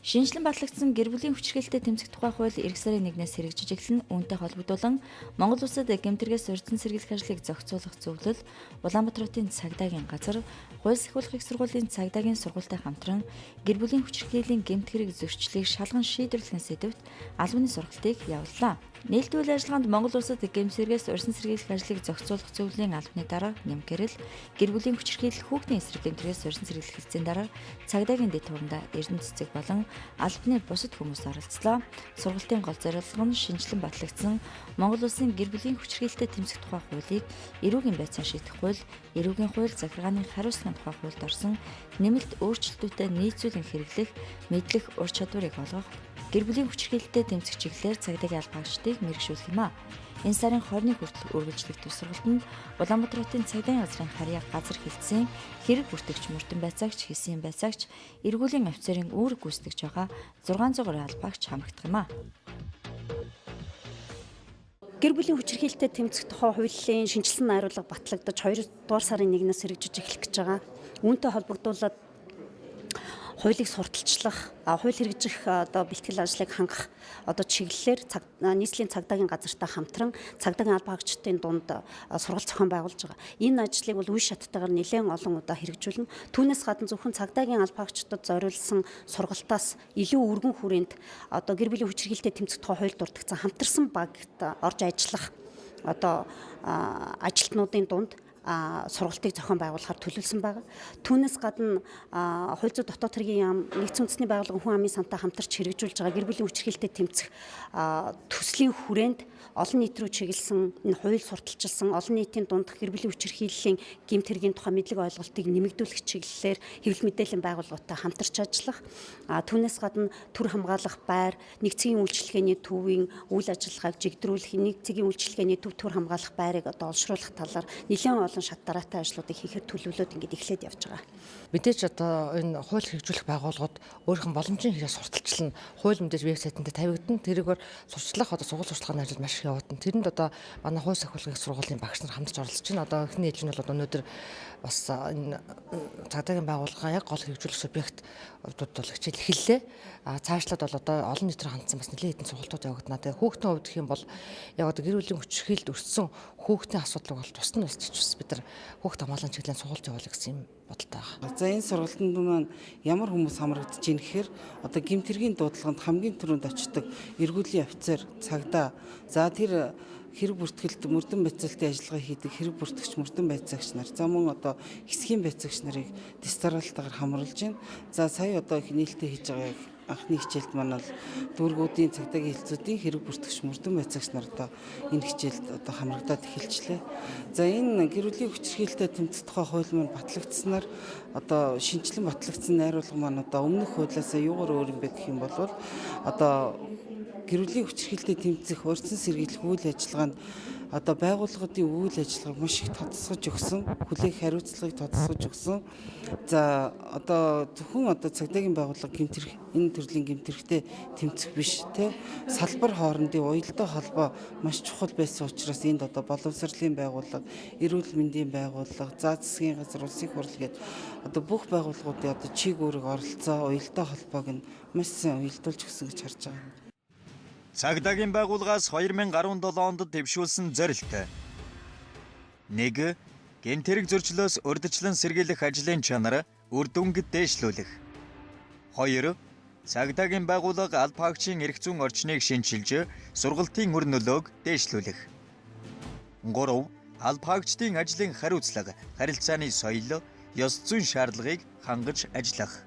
Шинэчлэн батлагдсан гэр бүлийн хүчирхийлэлтэй тэмцэх тухай хууль ирэх сарын 1-ээс хэрэгжиж эхэлнэ. Үүнтэй холбогдуулан Монгол улсад гэмт хэрэгээс урьдчилан сэргийлэх ажлыг зохицуулах зөвлөл Улаанбаатар хотын цагдаагийн газар хууль сахиулах их сургуулийн цагдаагийн сургуультай хамтран гэр бүлийн хүчирхийллийн гэмт хэрэг зөрчлийг шалган шийдвэрлэхэн сэдэвт албаны сургалтыг явууллаа. Нээлттэй үйл ажиллагаанд Монгол улсад гэмт хэрэгээс урьдчилан сэргийлэх ажлыг зохицуулах зөвлөлийн албаны дарга Нямгэрэл гэр бүлийн хүчирхийлэл хүүхдийн эсрэг гэмт хэрэгээс урьдчилан сэргийлэх хэлтсийн дарга цагдаагийн дэд хурандаа Эрдэнэ цэцэг болон албаны бусад хүмүүс оролцлоо. Сургалтын гол зорилго нь шинэчлэн батлагдсан Монгол улсын гэр бүлийн хүчирхийлэлтэй тэмцэх тухай хуулийг эрүүгийн байцаан шийдэх хууль, эрүүгийн хууль, захиргааны хариуцлагын тухай хуульд орсон нэмэлт өөрчлөлтүүдэд нийцүүлэн хэрэглэх, мэдлэх ур чадварыг олгох, гэр бүлийн хүчирхийлэлтэй тэмцэх чиглэлээр цагдаагийн албаагчдыг мэргэшүүлэх юм а. Энэ сарын 20-ны хүртэл үргэлжлэх төс сургалтанд Улаанбаатар хотын цагдаагийн газрын харьяа газар хэлтсийн хэрэг бүртгэгч, мөрдөн байцаагч, хийсийн байцаагч, эргүүлийн офицерын үүрэг гүйцэтгэж байгаа 600 гаруй албаагч хамрагдах юм а. Гэр бүлийн хүчирхийлэлтэй тэмцэх тухай хуулийн шинэчилсэн найруулга батлагдаж 2 дугаар сарын 1-ээс хэрэгжиж эхлэх гэж байгаа. Үүнтэй холбогдуулаад хуулийг сурталчлах, хууль хэрэгжих одоо бэлтгэл ажлыг хангах одоо чиглэлээр нийслэлийн цагдаагийн газартай хамтран цагдаагийн албаагчдын дунд сургалт зохион байгуулж байгаа. Энэ ажлыг бол үе шаттайгаар нэлээд олон удаа хэрэгжүүлнэ. Түүнээс гадна зөвхөн цагдаагийн албаагчдад зориулсан сургалтаас илүү өргөн хүрээнд одоо гэр бүлийн хүчирхийлэлтэй тэмцэх тухай хууль дурдгагдсан хамтарсан багт орж ажиллах одоо ажилтнуудын дунд сургалтыг зохион байгуулахар төлөвлөсөн байгаа. Түүнээс гадна хууль зүйн дотоод хэргийн яам, нэгдсэн үндэсний байгууллага хүн амын сантай хамтарч хэрэгжүүлж байгаа гэр бүлийн хүчирхийлэлтэй тэмцэх төслийн хүрээнд олон нийт рүү чиглэсэн энэ хууль сурталчилсан олон нийтийн дундх гэр бүлийн хүчирхийллийн гэмт хэргийн тухай мэдлэг ойлголтыг нэмэгдүүлэх чиглэлээр хэвлэл мэдээллийн байгууллагатай хамтарч ажиллах, түүнээс гадна төр хамгаалах байр, нэг цэгийн үйлчилгээний төвийн үйл ажиллагааг жигдрүүлэх, нэг цэгийн үйлчилгээний төв төр хамгаалах байрыг одоо олшруулах талаар нэлээд олон шат дараатай ажлуудыг хийхээр төлөвлөөд ингээд эхлээд явж байгаа. Мэдээж одоо энэ хууль хэрэгжүүлэх байгууллагууд өөрийнх нь боломжийн хэрэг сурталчилна. Хууль мэдээж вебсайтанд тавигдана. Тэрүүгээр сурчлах одоо сургууль сурталчилгааны ажил маш их явагдана. Тэрэнд одоо манай хууль сахиулгын сургуулийн багш нар хамтарч оролцож байна. Одоо эхний ээлж нь бол одоо өнөөдөр бас энэ цагдаагийн байгууллага яг гол хэрэгжүүлэх субъектууд бол хичээл эхэллээ. А цаашлаад бол одоо олон нийтээр хандсан бас нэлээд хэдэн сургалтууд явагдана. Тэгээ хүүхдийн хувьд гэх юм бол яг одоо гэр бүлийн хүчирхийлэлд өртсөн хүүхдийн асуудлыг бол тусад нь устчих бас бид нар хүүхд хамгаалан чиглэлийн сургалт явуулах гэсэн юм бодолтой байгаа. За энэ сургалтанд маань ямар хүмүүс хамрагдаж ийн гэхээр одоо гэмт хэргийн дуудлаганд хамгийн түрүүнд очдог эргүүлийн офицер, цагдаа. За тэр хэрэг бүртгэлд мөрдөн байцаалтын ажиллагаа хийдэг хэрэг бүртгэгч, мөрдөн байцаагч нар, за мөн одоо хэсгийн байцаагч нарыг дистаралтаар хамруулж байна. За сая одоо их нээлттэй хийж байгаа анхны хичээлд маань бол дүүргүүдийн цагдаагийн хэлцүүдийн хэрэг бүртгэгч, мөрдөн байцаагч нар одоо энэ хичээлд одоо хамрагдаад эхэлчлээ. За энэ гэр бүлийн хүчирхийлэлтэй тэмцэх тухай хууль маань батлагдсанаар одоо шинэчлэн батлагдсан найруулга маань одоо өмнөх хуулиасаа юугаар өөр юм бэ гэх юм бол одоо гэр бүлийн хүчирхийлэлтэй тэмцэх, урьдчилан сэргийлэх үйл ажиллагаанд одоо байгууллагуудын үйл ажиллагааг маш их тодосгож өгсөн, хүлээх хариуцлагыг тодосгож өгсөн. За одоо зөвхөн одоо цагдаагийн байгууллага гэмт хэрэг энэ төрлийн гэмт хэрэгтэй тэмцэх биш те салбар хоорондын уялдаа холбоо маш чухал байсан учраас энд одоо боловсролын байгууллага, эрүүл мэндийн байгууллага, заа засгийн газар, улсын хурал гээд одоо бүх байгууллагуудын одоо чиг үүрэг оролцоо, уялдаа холбоог нь маш сайн уялдуулж өгсөн гэж харж байгаа. Цагдаагийн байгууллагаас 2017 онд дэвшүүлсэн зорилт. 1. Гэмт хэрэг зөрчлөөс урьдчилан сэргийлэх ажлын чанар үр дүнг дээшлүүлэх. 2. Цагдаагийн байгууллага албаагчийн эрх зүйн орчныг шинчилж, сургалтын үр нөлөөг дээшлүүлэх. 3. Албаагчдын ажлын хариуцлага, харилцааны соёл, ёс зүйн шаардлагыг хангаж ажиллах.